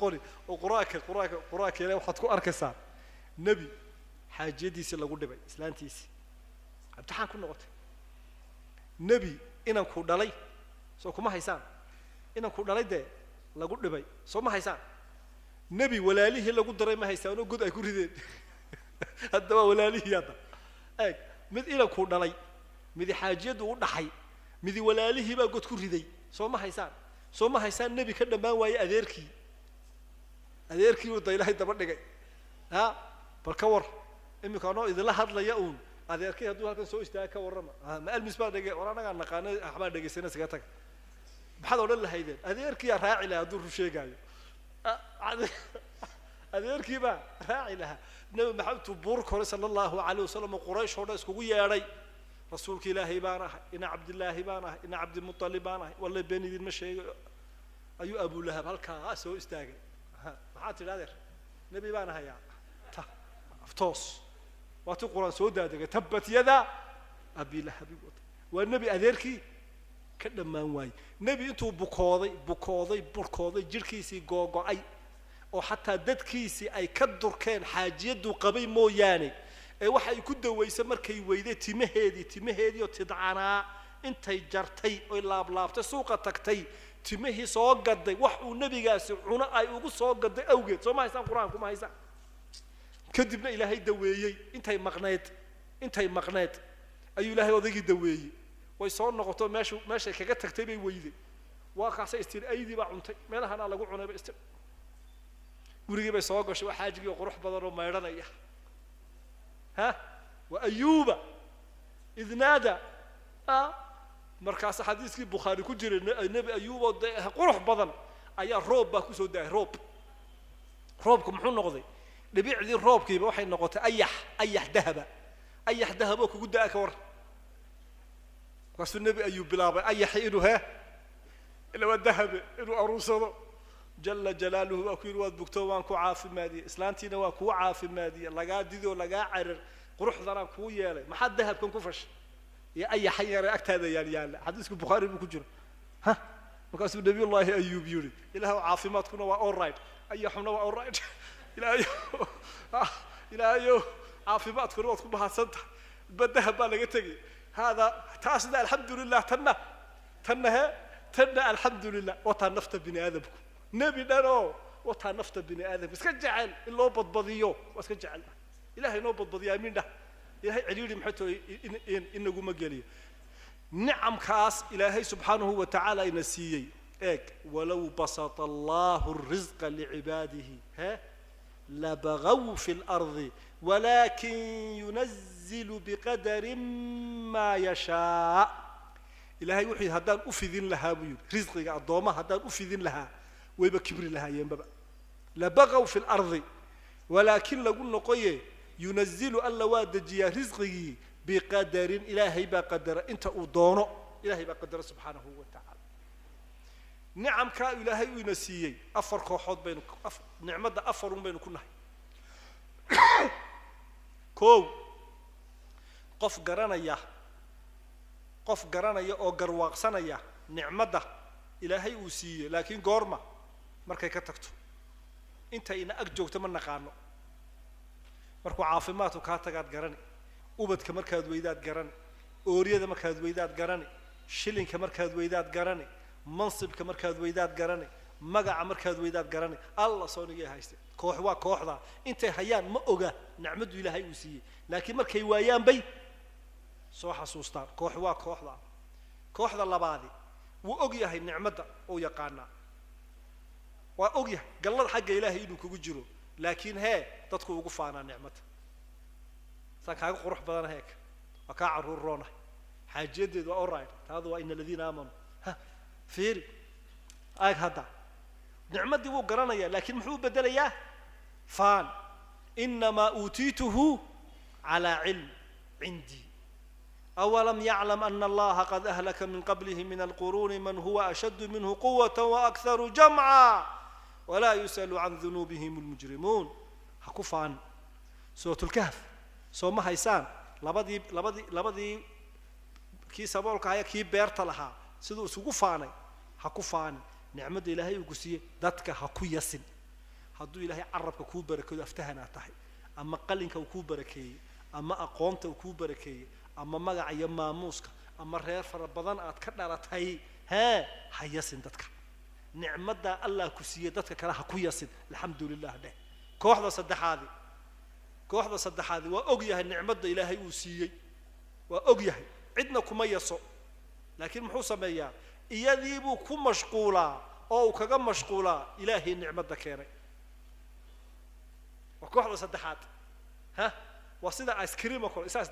noqoni oo qur-aanka qur-aanka qur-aanka ilahi waxaad ku arkaysaa nebi xaajiyadiisii lagu dhibay, islaantiisii imtixaan ku noqotay. Nebi inankuu dhalay soo kuma haysaan, inankuu dhalay dee lagu dhibay soo ma haysaan. Nebi walaalihii lagu daray ma haysaan oo god ay ku rideen. Haddaba walaalihii hadda eeg, mid inankuu dhalay, midi xaajiyaddu u dhaxay, midi walaalihii baa god ku riday soo ma haysaan. Soo ma haysaan nebi ka dhammaan waayey adeerkii, adeerkii uu da ilaahay daba dhigay. Ha bal ka war iminka anoo idinla hadlaya uun adeerkii hadduu halkan soo istaaga ka warrama, ma almis baa dhege war anagaa naqaana waxbaa dhegaysana iskaga taga, maxaad odhan lahaydeen? Adeerkiyaa raaci lahaa hadduu run sheegaayo, adeerkii baa raaci lahaa. Nebi maxamed tuu buur koray sala allahu alayh wasalam oo quraysh oo dhan iskugu yeedhay, rasuulka ilaahay baan ahay, ina cabdillaahi baan ahay, ina cabdimutalib baan ahay, walle been idinma sheegayo. Ayuu abulahab halkaa soo istaagay. Maxaad tidhi adeer? Nebi baan ahayaa. Toos waa ti qur-aan soo daadegay, tabbat yada abi lahabi wata. Waa nebi adeerkii ka dhammaan waayey. Nebi intuu bukooday bukooday burkooday, jirhkiisii googo'ay oo xataa dadkiisii ay ka durkeen xaajiyadduu qabay mooyaane, ee waxa ay ku dawaysay markay weyday timaheedii, timaheedii oo tidcanaa intay jartay oy laablaabtay suuqa tagtay, timihii soo gaday, wax uu nebigaasi cuno ay ugu soo gaday awgeed. Soo ma haysaan qur-aanku? Ma haysaan? Kadibna ilaahay daweeyey. Intay maqnayd, intay maqnayd ayuu ilaahay odaygii daweeyey. Way soo noqoto meeshu meeshay kaga tagtay bay weyday. Waa kaasay istiri aydii baa cuntay, meelahanaa lagu cunay bay istiri. Gurigii bay soo gashay, waa xaajigii oo qurux badan oo maydhanaya. Ha wa ayuuba id naada. Markaas xadiiskii bukhaari ku jiray nebi ayuub oo dee qurux badan ayaa roob baa kusoo daayay. Roob, roobku muxuu noqday? Dhibicdii roobkiiba waxay noqotay ayax, ayax dahaba, ayax dahaboo kugu da'a ka war. Markaasuu nebi ayuu bilaabay ayaxi inuu he ila waa dahabe inuu aruursado. Jala jalaaluhu waa ku yidhi waad bugto waan ku caafimaadiyey, islaantiina waa kuu caafimaadiyey, lagaa didoo lagaa carar, quruxdanaan kuu yeelay, maxaad dahabkan ku fashay iyo ayaxan yare agtaada yaal yaalla? Xadiisku bukhaari buu ku jira. Ha markaasuu nabiyullaahi ayuub yidhi ilaahu caafimaadkuna waa all right, ayaxuna waa all right, ilaahayo ilaahayo caafimaadkuna waad ku mahadsan tahay, ba dahab baa laga tegay haadaa taasna alxamdulilah, tanna tanna he tanna alxamdulilah. Wataa nafta bini aadamku, nebi dhan oo wataa nafta bini aadamku iska jecel in loo badbadiyo, waa iska jecel ilahay noo badbadiyo. Amiin dhah. Ilahay celiiri maxay tahay inaguma geliyo nicamkaas ilaahay subxaanahu wa tacaala ina siiyey. Eeg, walow basata allahu الrisqa licibaadihi he labagaw fi اlardi walakin yunazilu biqadarin ma yashaa. Ilahay wuxuu yidhi haddaan u fidin lahaa buu yidhi risqiga addoommaha haddaan u fidin lahaa wayba kibri lahaayeenbaba, labagaw fi lardi, walaakin lagu noqoye yunazilu alla waa dejiyaa risqigii biqadarin, ilaahay baa qadara inta uu doono, ilahay baa qadara subxaanahu wa tacaala. Nicamkaa ilaahay uu ina siiyey afar kooxood baynu, nicmadda afarun baynu ku nahay. Kow, qof garanaya, qof garanaya oo garwaaqsanaya nicmadda ilaahay uu siiyey, laakiin goorma markay ka tagto, intay ina ag joogto ma naqaano. Markuu caafimaadku kaa tagaad garani, ubadka markaad weydaad garani, ooryada markaad weydaad garani, shilinka markaad weydaad garani, mansibka markaad weydaad garani, magaca markaad weydaad garani. Alla soo nigay hayste. Koox waa kooxda intay hayaan ma oga nicmaddu ilaahay uu siiyey, laakiin markay waayaan bay soo xasuustaan. Koox waa kooxda. Kooxda labaadi wuu og yahay nicmadda oo yaqaanaa, waa og yahay gallada xagga ilaahay inuu kugu jiro, laakiin hee dadku ugu faanaa nicmadda, saan kaaga qurux badan heek, waa kaa carruur roonahay, xaajiyadeedu waa alright, taadu waa ina aladiina aamanuu. Ha fiiri aag hadda nicmaddii wuu garanayaa, laakiin muxuu u beddelayaa faan. Inamaa uutiituhu calaa cilm cindii. Awalam yaclam ana allaha qad ahlaka min qablihi min alquruuni man huwa ashaddu minhu quwata waakharu jamca walaa yus'alu can dunuubihim almujrimuun. Ha ku faan. Suuratulkahf soo ma haysaan? Labadii labadii labadii kii saboolka haya kii beerta lahaa siduu isugu faanay. Ha ku faanin nicmadda ilaahay uu ku siiyey, dadka ha ku yasin. Hadduu Ilaahay carabka kuu barakeeyo, aftahanaa tahay, ama qalinka uu kuu barakeeyey, ama aqoonta uu kuu barakeeyey, ama magaca iyo maamuuska, ama reer fara badan aad ka dhalatay, hee, ha yasin dadka. Nicmaddaa Allah ku siiyey dadka kale ha ku yasin, alxamdu lilah dheh. Kooxda saddexaadi, kooxda saddexaadi waa og yahay nicmadda Ilaahay uu siiyey, waa og yahay, cidna kuma yaso, laakiin muxuu sameeyaa? Iyadiibuu ku mashquulaa oo uu kaga mashquulaa Ilaahay nicmadda keenay. Waa kooxda saddexaad. Ha, waa sida ice cream oo kale isaas.